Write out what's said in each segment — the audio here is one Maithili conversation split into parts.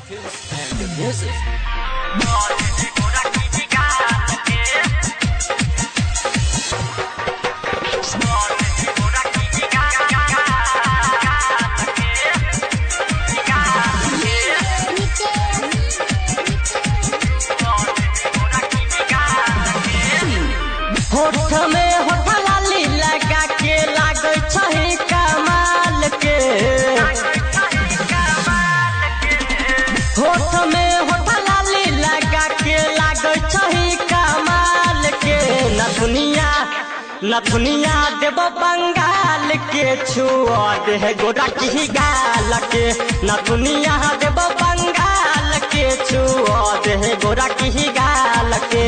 Films and Music. होठ में होठ लाली लगा के लागै छही कमाल के। होठ में होठ लाली लगा के लागै छही कमाल के। नथुनिया नथुनिया देबो बंगाल के, छुआ दे गोरा की गाल के। नथुनिया देबो बंगाल के, छुआ दे गोरा की गाल के।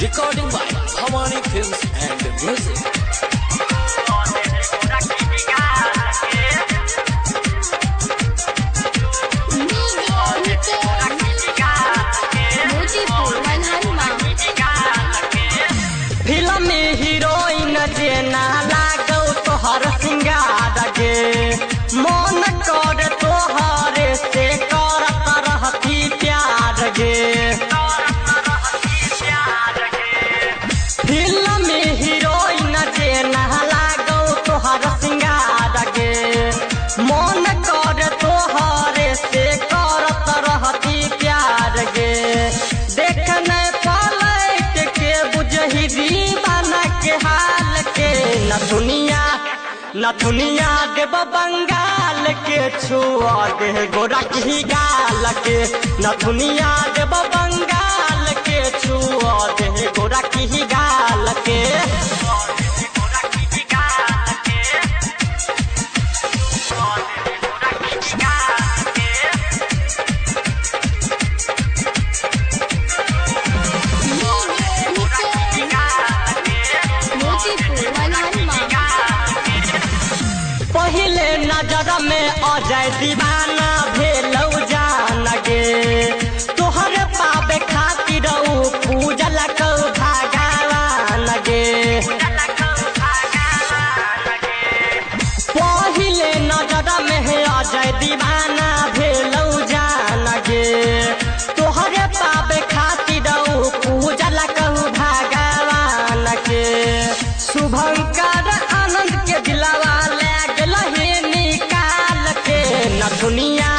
Recording by Bhavani Films and Music. Film heroine जेना लागौ तोहर सिंगार गे, मन कर तोहरे से करत रहती प्यार गे। फिल्म हीरोइन जेना लागौ तोहर सिंगार गे, मन कर तोहरे से करत रहती प्यार गे। देखने पलट के बुझही दीवाना के हाल के। नथुनिया नथुनिया देबो बंगाल के, छुआ दे गोरा की गाल के। नथुनिया देबो बंगाल के, छुआ दे गोरा की गाल के। पहले नजर में अजय दीवाना भेलौ जान गे, तोहर पावे खातिर ऊ पूजल कौ भगवान गे। पहले नजर में अजय दीवाना भेलौ जान गे, तोहर पावे खातिर ऊ पूजल कौ भगवान के। शुभंकर आनंद के दिलवा नथुनिया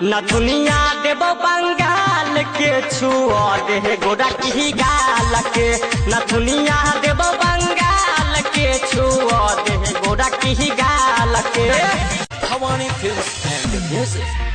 नथुनिया देबो बंगाल के, छुआ दे गोरा की गाल के। नथुनिया देबो बंगाल के, छुआ दे गोरा की गाल के। Bhavani Films and Music.